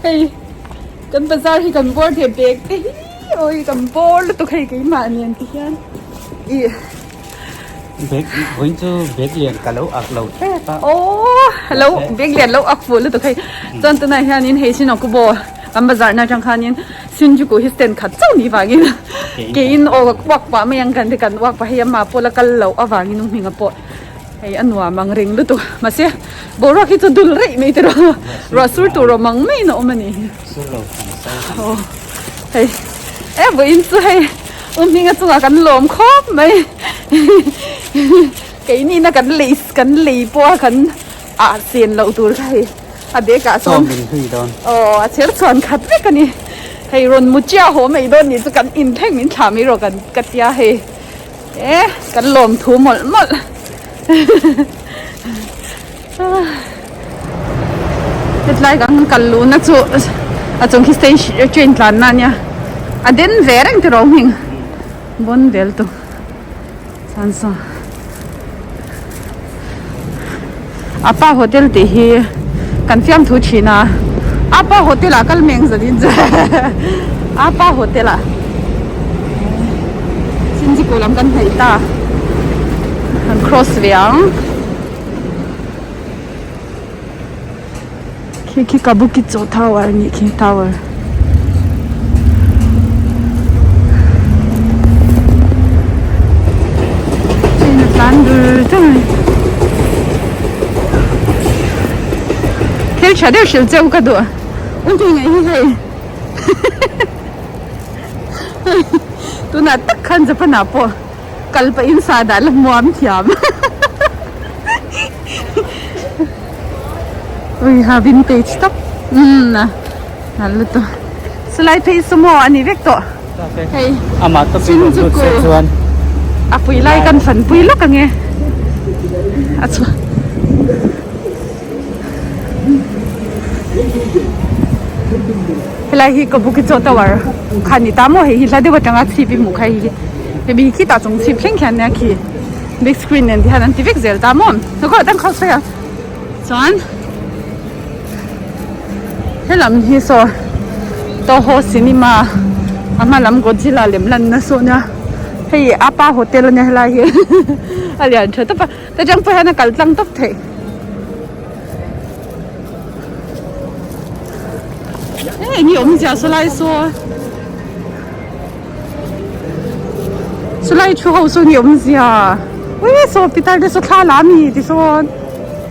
Hei kan bazar hi kan bawr thei bag te hi awi kan bawr lutuk hei keimah nen ti hian ih. Bag vawiin chu bag lian ka lo ak lo tep a. Aww lo bag lian lo ak fuh lutuk hei chuan tunah hianin hei Shinokbo kan bazar na atang khanin Shinjuku hi stand khat chauh ni vangin keiin aw ka uak pah mai ang kan ti kan uak pah hei amah pawh la kal loh avangin u hminga pawh hei a nuam ang reng lutuk mahse boruak hi chu dul reih mai tiraw ruah sur tur awm ang maiin a awm a ni. Aw hei e vawiin chu hei u hminga chungah kan lawm khawp mai keini na kan lei kan lei pawh a kan ah chen loh tur kha hei a bag ah sawn aw a chher chhuan khat vek a ni hei rawn mu chiah haw mai dawn nih chu kan inthleng min thlah mai rawh kan ka tia hei e kan lawm thu mawlh mawlh. Hetlai kan kal luhna chu a chung khi station train tlanna ania a den ve reng tiraw hming bawn vel tu chuan saw apa hotel tih hi kan fiamthu thin a apa hotel ah kal meng zan in chu apa hotel ah Shinjuku lam kan hnaih ta kan cross ve ang. Khi khi Kabukicho tower a nih khi tower. Train a tlan dur dur mai. Thil tha deuh hrilh cheu ka duh. Un tui ngaih hi hei. Tunah tak khan Japan ah pawh kal pahin sa dah la hmuam thiam. Ui ha vintage tak umm a nalh lutuk chulai phei chu maw a ni vek tawh hei Shinjuku a pui lai kan fan pui lawk ange a chhuah helai hi Kabukicho tower kha ni ta maw hei hi hla deuh atanga chhip i hmuh kha hei hi hemi hi khitah chung chhip thleng khian nia khi big screen nen ti hian an ti vek zel ta maw khaw dang khaw sawi a chuan helam hi saw Toho cinema a hma lam Godzilla lem lanna saw nia hei apa hotel ania helai hi a lian tha tawp a ta tang pawh hian a kal tlang tawp theih. Eng nge awmzia sawlai saw sawlai thu ho saw nge awmzia ui saw pitar te saw thla la ami ti sawn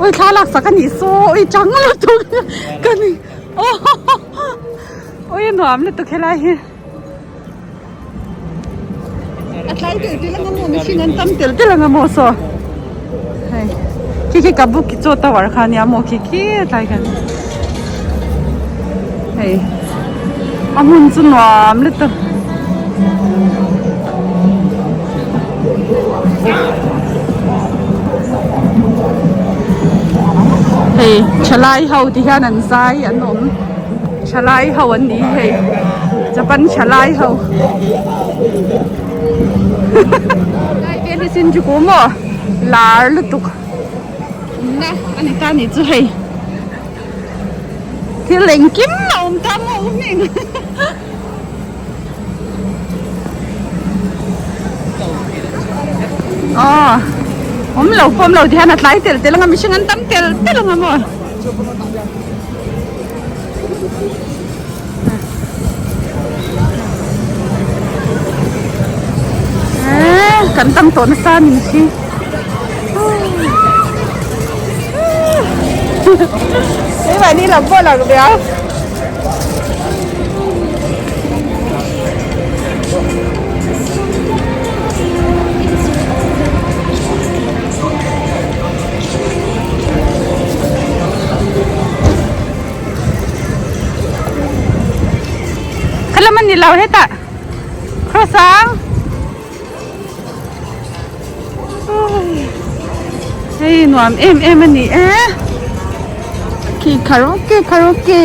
ui thla lak sak anih saw ui chang lutuk ka ni ui a nuam lutuk helai hi a tlai tel tel anga maw mihring an tam tel tel anga maw saw hei khi khi kabukicho tower kha ania maw khi khi a tlai khan hei a hmun chu nuam lutuk. Hei thalai ho ti hian an zai an awm thalai ho an ni hei Japan thalai ho lai vel hi Shinjuku maw lar lutuk na a ni ta ni chu hei thil engkim a awm ta maw hming. Aw awm lo pawh awm lo ti hian a tlai tel tel anga mihring an tam tel tel anga maw. Eee kan tam tawh nasa a ni mihring. Keimahni lam pawh lang ve a. Khalam an ni lo hetah cross ang hei nuam em em a ni e khi karaoke karaoke.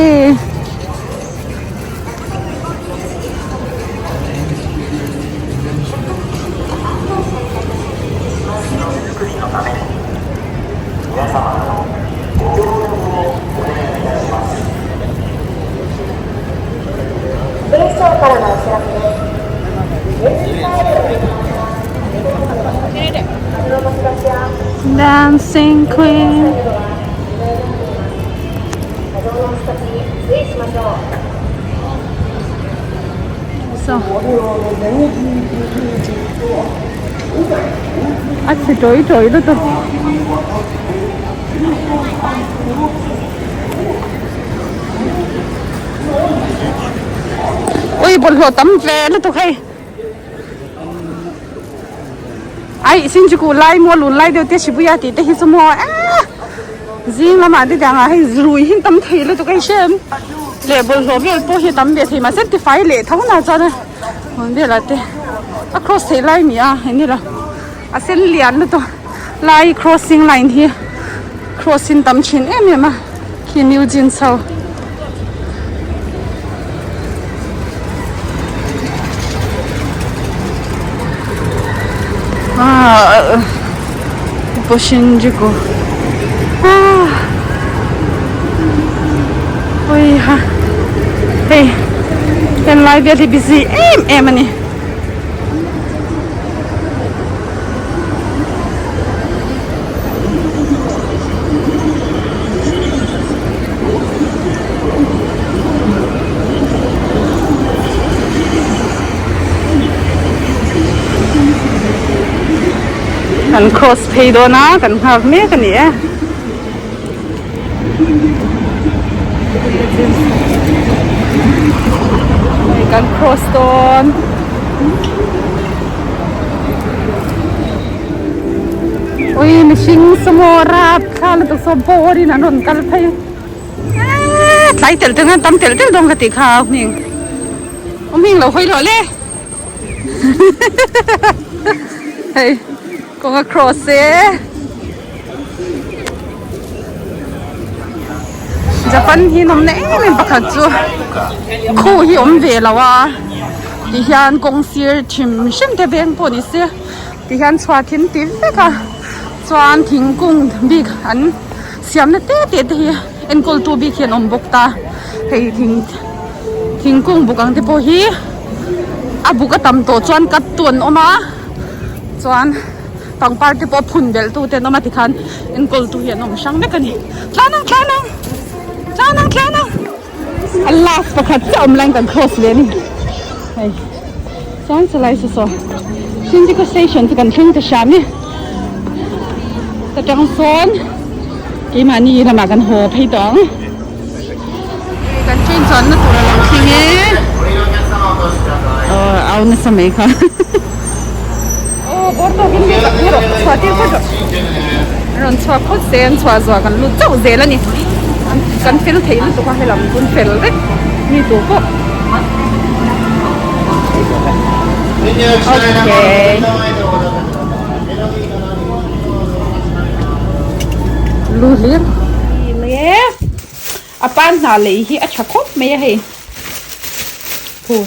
Khawi saw a chhe tawi tawi lutuk. Ui bawlhhlawh tam ve lutuk hei. Ai Shinjuku lai maw lun lai deuh te Shibuya tih te hi chu maw eee zing lamah te tiang ah hei rui hi tam thei lutuk a hei hrem leh bawlhhlawh vel pawh hi a tam ve thei mahse tifai leh tho na chuan a hawn velah te a cross theih lai a ni a eng nge la a sen lian lutuk lai crossing line hi cross in tam thin em em a khi new jeans ho. Ah pawh Shinjuku ah hawiha hei henlai vel hi busy em em a ni. Kan cross phei dawn a kan nghak mek a ni e. Kan cross dawn. Ui mihring sumo rap thla lutuk saw bawr in an rawn kal phei eee tlai telh telh hian tam telh telh dawn ka tih kha a hming a hming lo hawi loh le hei kawng a cross e Japan hi nawmna em em pakhat chu khu hi awm ve lo a ti hian kawng sir hrim hrim te veng pawh ni se. Ti hian chhuat hi an ti vek a chuan thingkung bik an siamna te te te hi enkawl tu bik hi an awm bawk ta hei thing thingkung buk ang te pawh hi a buk a tam tawh chuan cut tu an awm a chuan pangpar te pawh phun belh tu te an awm a tikhan enkawl tu hi an awm hrang vek a ni tlan ang tlan ang tlan ang tlan ang a last pakhat chiah awm laiin kan cross leh a ni hei chuan salai saw saw Shinjuku station chu kan thleng ta hram e ta tang sawn keimahni lamah kan haw phei tawh ang kan train chuanna tur a lo thleng e aw au nasa mai kha aw bawr tawkin mi tak hi rawh chhuah tir phawt rawh. Rawn chhuak phawt se an chhuah zuah kan lut chauh zel a ni kan fel thei lutuk a helam chu an fel vek mi tur pawh okay lu hlir le a pan hna lei hi a tha khawp mai a hei khu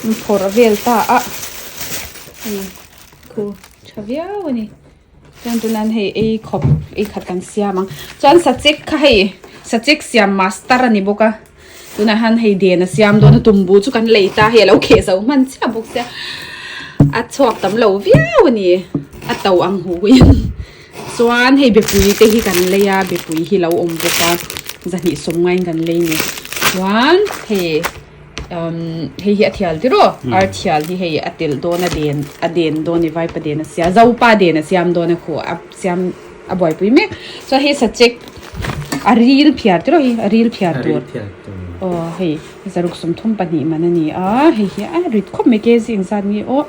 an phawrh vel ta a hei khu tha viau a ni. Chuan tunan hei ei khawp ei khat kan siam ang chuan sachek kha hei sachek siam master a ni bawk a tunah hian hei den a siam dawn a tumbu chu kan lei ta hei a lo kheh zo hman chiah bawk sia a chhuak tam lo viau a ni a to ang hu in chuan hei bepui te hi kan lei a bepui hi lo awm bawk a zahnih sawm ngaiin kan lei a ni chuan hei. umm hei hi a thial tiraw ar thial hi hei a telh dawn a den a den dawn i vaipa den a sia zopa den a siam dawn a khuh a siam a buaipui mek chuan hei sachek a ril phiar tiraw hei a ril phiar tur aw hei zaruk 32 man a ni a hei hi a rit khawp mai kg engzat nge aw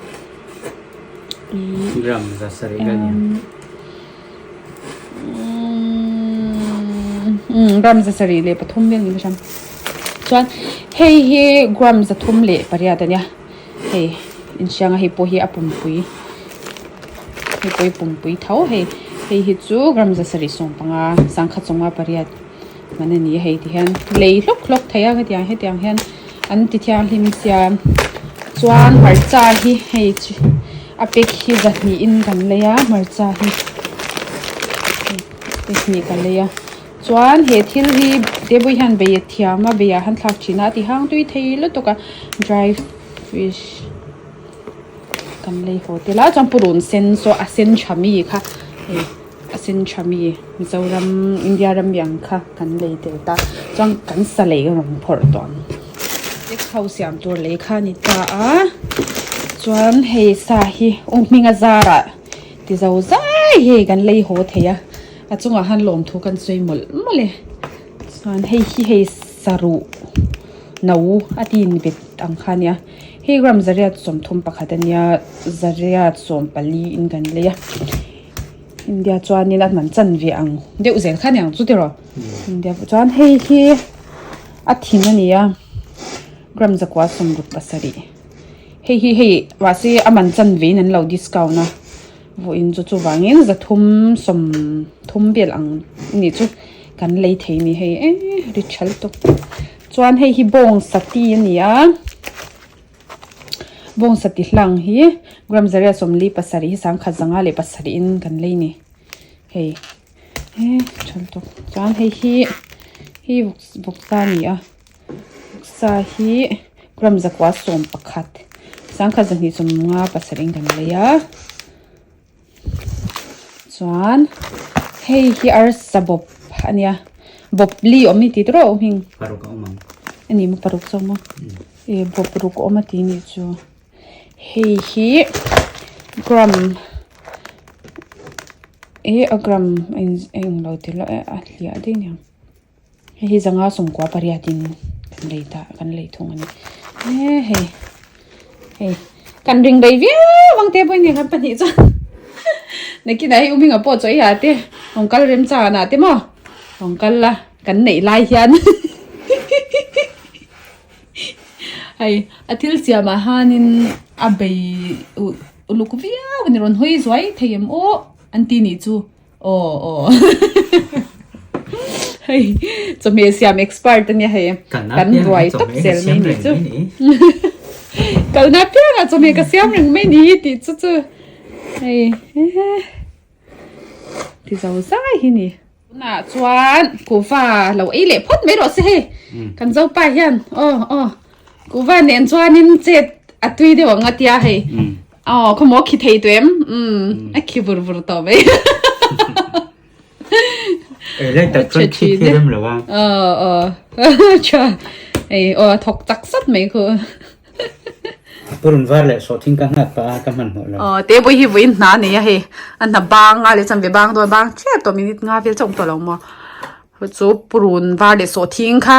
ih gram za sarih vel nia. Umm gram 73 vel ni ka hria chuan hei hi gram 308 a nia hei inhrianga hei pawh hi a pumpui hei pawh hi pumpui tho hei hei hi chu gram 715 158 man a ni a hei ti hian lei hlawk hlawk thei a hetiang hetiang hian an ti thianghlim sia chuan hmarcha hi hei chu a pack hi zahnih in kan lei a hmarcha hi pack hnih kan lei a chuan he thil hi table hian bei a thiam a bei ah han thlak thin a a ti hang tui thei lutuk a dry fish kan lei haw tel a chuan purun sen saw a sen tha mi kha hei. a sen tha mi Mizoram India ram mi ang kha kan lei tel ta chuan kan sa lei rawn phawrh tawh ang egg ho siam tur lei kha a ni ta a chuan hei sa hi u hminga zarah ti zo zai hei kan lei haw thei a a chungah han lawmthu kan sawi mawlh mawlh e chuan hei hi hei saruh no a tin bet ang kha a nia hei gram zariat 31 a nia zariat 14 in kan lei a India chuanin a man chan ve ang deuh zel kha aniang chu tiraw India pawh chuan hei hi a thin a ni a gram 167 hei hi hei mahse a man chan vein an lo discount a vawiin chu chuvangin 330 vel ang a nih chu kan lei thei a ni hei eee ri tha lutuk chuan hei hi bawng sati a ni a. Bawngsa ti hlang hi gram zaria 47 hi 1057 in kan lei ni hei he tha lutuk chuan hei hi hi vawksa a ni a vawksa hi gram 911 1257 in kan lei a chuan hei hi arsa bawp a nia bawp li awm ni tih te rawh hming paruk a awm ang a ni maw paruk zawk maw e bawp ruk a awm a tih nih chu hei hi gram eh a gram a in a englo ti lo eh a hliah daih aniang hei hi 598 in kan lei ta kan lei thung a ni e hei hei kan ring rei viau ang te pawh nia kan pahnih chuan nakinah hei u hminga pawh chaw ei ah te rawn kal rem chan ah te maw rawn kal la kan neih lai hian hei a thil siam ah hianin a bei uluk viau a ni rawn hawi zuai thei em aw an ti nih chu. Aw aw hei chawhmeh siam expert ania hei kan ruai tawp zel mai ni chu kalna piangah chawhmeh ka siam reng mai ni tih chu chu hei ti zo zai hi ni tunah chuan kuhva lo ei leh phawt mai rawh se hei kan zopa hian aw aw kuhva nen chuanin chet a tui deuh ang a tia hei. Aw khaw maw khi thei tu em? Umm a khi vur vur tawh mai. Ei lai tak chuan khi khi rem lo a. Aw aw tha ei aw thawk chak sat mai khu. Purun var leh sawhthing ka nghak pah a ka hmanhmawh lo. Aw te pawh hi vawiin hna a nei a hei a hna bang a leh chuan ve bang dawn bang tep tawh minute nga vel chauh awm tawh lo maw. Chu purun var leh sawhthing kha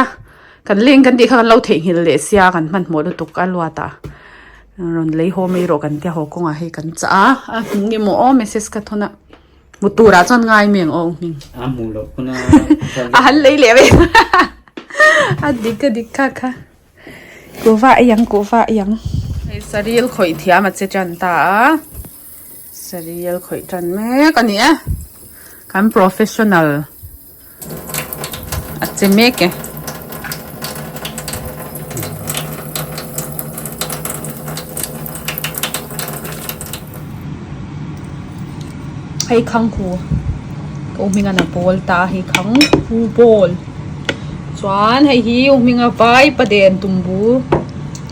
kan leng kan tih kha kan lo theihnghilh leh sia kan hmanhmawh lutuk a luat ah rawn lei haw mai rawh kan tia haw kawngah hei kan chah a a hmu nge maw aw message ka thawn a hmu turah chuan ngai mai ang aw hming a hmu loh pawn a a han lei leh mai a dik a dik kha kha kuhva ei ang kuhva ei ang hei saril khawih thiam a che tan ta a. Serial khawih tan mek a ni e kan professional a che mek e. Hei khanghu ka u hminga na bawl ta hei khanghu bawl chuan hei hi u hminga vai paden tumbu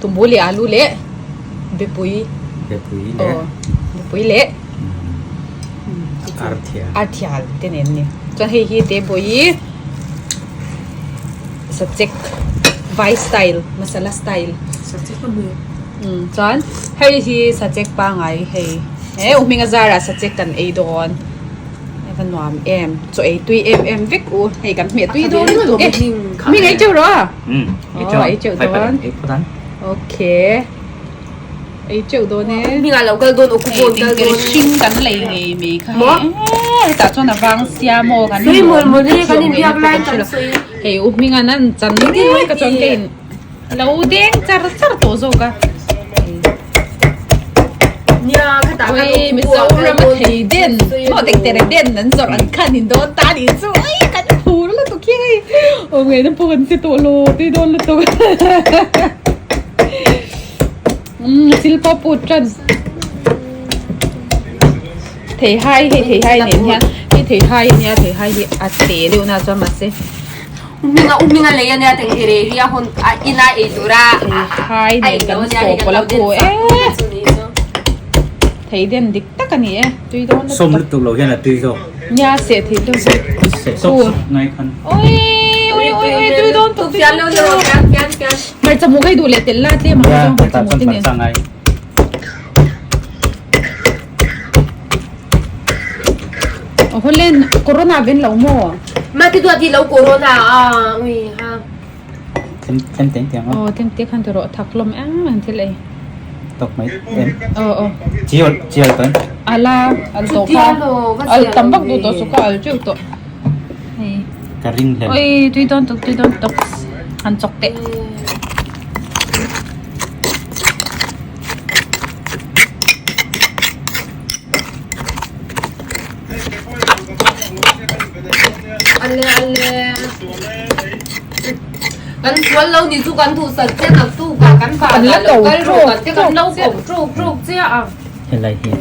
tumbu leh alu leh. Bepui. Bepui leh. Aw, bepui leh. Arthial. Arthial te nen ni. Chuan hei hi te pawh sachek vai style masala style. Sachek a mi. Um chuan hei hi sachek pangai hei he u hminga zarah sachek kan ei dawn. Hei va nuam em chaw ei tui em em vek u hei kan hmeh tui dawn lutuk e. Hming ei teuh rawh a. Um ei teuh dawn. Ei phawt an. Ok. Ei teuh dawn e. Hmingah lo kal dawn Okubon kal dawn. Hring kan lei ngei mai kha hei. Hetah chuan a vang sia maw kan Sui mul mul hi kan inbiak lai kan sawi. Hei u hminga nan chan mek a chuan ka in lo deng char char tawh zawk a. Nia khatah kan Ui Mizoram a thei den maw tek tere den an zawrh an khan in dawn ta nih chu ui kan phur lutuk hi hei aw ngaihna pawh kan che tawh lo tui dawn lutuk umm thil pawh put tan theihai hei theihai nen hian hei theihai ania theihai hi a te deuh na chuan mahse Uminga uminga lei ania tenghere hi a hun a ina ei tura theihai nen kan sawp la khu e thei den dik tak ani e tui dawn Sawm lutuk lo hian a tui zawk. Nia seh theih deuh. Seh seh sawk sawk ngai khan. Oi oi oi oi tui dawn tuk Fian lo ni rawh fian fian fian. Hmarcha mu kai duh leh tel la tlem ang Nia zawng hmarcha tah mu chuan te nen. hmarcha ngai. Awhawlen corona ven lo maw? Mate duat hi lo corona a ui ha. Tlem tlem teng teng a. Aw tlem te khan ti rawh thak hlawm em an thil ei. Tawk mai em. Aw aw. Chial chial tawh em. Ala al tawh kha. Al tam vak duh tawh suh kha al teuh tawh. Hei. Ka ring hlel. Oi tui dawn tuk tui dawn tuk han chawk teh. Ale ale. Kan sual lo ni chu kan duhsak che tak tu ka kan pa Kan la lo ko kal ru ṭawk kan te kan ṭawk lo chiah. ko ṭawk ṭawk chiah a. Helai hi.